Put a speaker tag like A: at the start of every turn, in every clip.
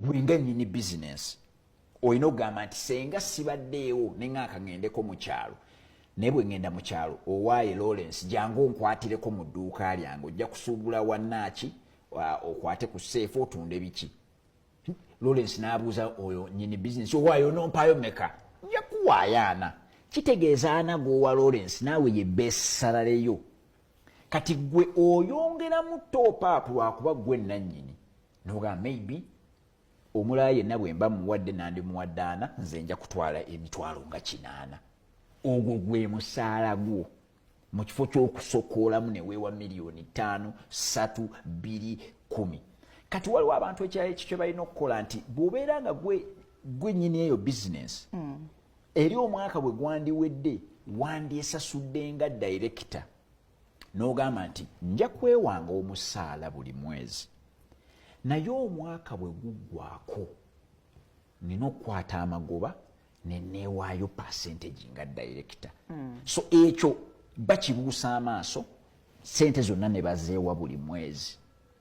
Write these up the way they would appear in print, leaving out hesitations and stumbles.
A: Gwe nga nnyini bizinensi olina okugamba nti senga sibaddeewo neŋŋanka ŋŋendeko mu kyalo, naye bwe ŋŋenda mu kyalo, owaaye Lawrence, jangu onkwatireko mu dduuka lyange, ojja kusuubula wannaaki, okwate ku seefu otunde biki. Lawrence n'abuuza oyo nnyini bizinensi, owaaye onompaayo meka? Nja kuwaayo ana. Kitegeeza ana g'owa Lawrence naawe ye base salary yo. Kati gwe oyongeramu top up lwakuba gwe nannyini, nogamba maybe omulala yenna bwe mba muwadde nandimuwadde ana, nze nja kutwala emitwalo nga 80. Ogwo gwe musaala gwo, mu kifo ky'okusokoolamu ne weewa miliyoni 5, 3, 2, 10. Kati waliwo abantu ekirala ekyo kye balina okukola nti bw'obeera nga gwe nnyini eyo bizinensi, eri omwaka bwe gwandiwedde wandyesasudde nga director, n'ogamba nti nja kwewanga omusaala buli mwezi, naye omwaka bwe guggwako nina okukwata amagoba neneewaayo percentage nga director. So ekyo bakibuusa amaaso, sente zonna ne bazeewa buli mwezi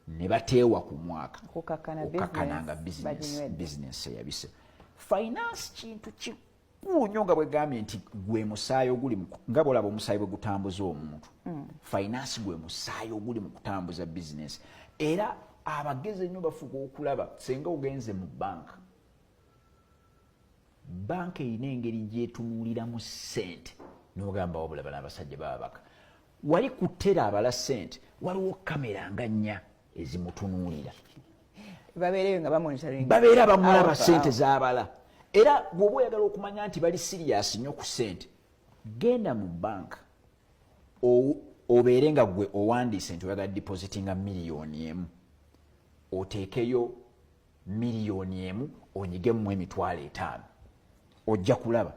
A: ne bateewa ku mwaka.
B: Okukakkana.
A: Okukakkana nga
B: business
A: business
B: baginywedde.
A: Business eyabise. Finance kintu kikulu nnyo, nga bwegambye nti gwe musaayi oguli nga bwolaba omusaayi bwe gutambuza omuntu, finance gwe musaayi oguli mu kutambuza business. Era abagezi ennyo bafuba okulaba senga ogenze mu banka, banka erina engeri gyetunuuliramu ssente nogamba wabula bano abasajja baba baka wali kutera abala ssente, waliwo kamera nga nnya ezimutunuulira.
B: Babeereyo nga bamonitoring.
A: Babeera bamulaba ssente z'abala. Era bw'oba oyagala okumanya nti bali serious nnyo ku ssente, genda mu banka obeere nga gwe owandiise nti oyagala depositinga miliyoni 1, oteekeyo miliyoni 1, onyigemu 50,000. Ojja kulaba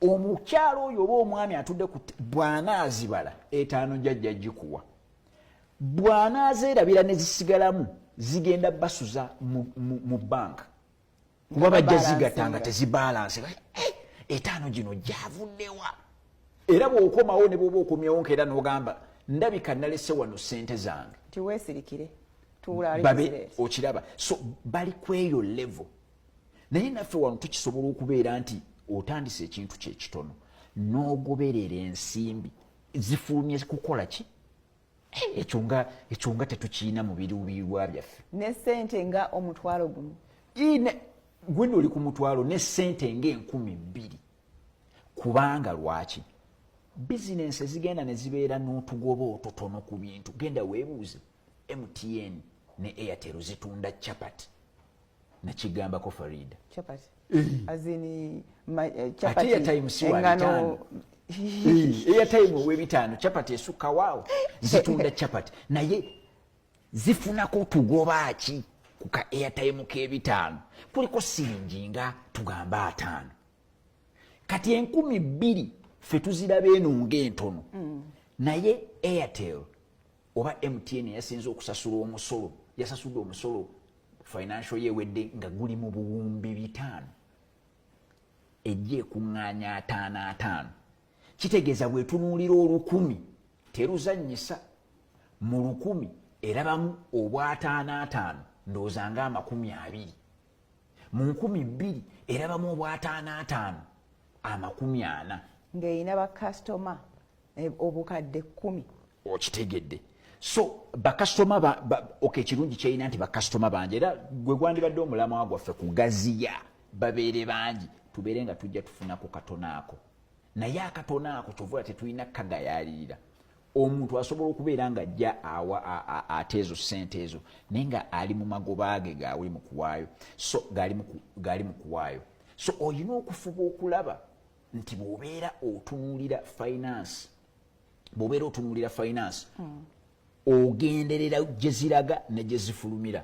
A: omukyalo oyo oba omwami atudde ku bw'anaazibala, etaano jajja gikuwa. Bw'anaazeerabira ne zisigalamu, zigenda basuza mu banka, kuba bajja zigatta nga tezibalanse. Eh, etaano gino gyavuddewa? Era bw'okomawo ne bw'oba okomyewo nkeera n'ogamba ndabika nalese wano ssente zange.
B: Tiweesirikire, tuula ali
A: babe
B: kuzireeta.
A: Okiraba, so bali kweyo level. Naye naffe wano tukisobola okubeera nti otandise ekintu kyekitono n'ogoberera ensimbi zifulumye kukola ki? Eh, ekyo nga tetukiina mu biruubirirwa byaffe.
B: Ne ssente nga 10,000.
A: Gwenda oli ku mutwalo ne ssente nga 2000. Kubanga lwaki bizinensi ezigenda ne zibeera n'otugoba otutono ku bintu? Genda weebuuze MTN ne Airtel zitunda chapati, nakigambako Farida.
B: Chapati azini
A: Ate
B: chapati
A: airtime si wa
B: engano.
A: bitaano. Airtime ow'ebitaano, chapati esukka waawo. Zitunda chapati naye zifunako tugoba ki ku ka airtime k'ebitaano? Kuliko siringi nga tugamba 50. Kati 2000 ffe tuziraba eno ng'entono, naye Airtel oba MTN yasinze okusasula omusolo, yasasudde omusolo financial yewedde nga guli mu buwumbi 500, ejja ekuŋŋaanya ataano ataano. Kitegeeza bwetunuulira olukumi teruzannyisa mu lukumi, erabamu obwataano ataano, ndowooza nga 20. Mu 2000 erabamu obwataano ataano 40.
B: Ng'erina bakasitoma 10,000.
A: Okitegedde? So bakasitoma ok, ekirungi kyerina nti bakasitoma bangi, era gwe gwandibadde omulamwa gwaffe kugaziya babeere bangi, tubeere nga tujja tufunako katono ako. Naye akatono ako kyovula tetulina kagayalirira. Omuntu asobola okubeera nga ajja awa ate ezo sente ezo, naye nga ali mu magoba ge gaali mu kuwaayo, so gaali mu kuwaayo. So olina okufuba okulaba nti bw'obeera otunuulira finance, bw'obeera otunuulira finance, ogenderera gye ziraga ne gye zifulumira.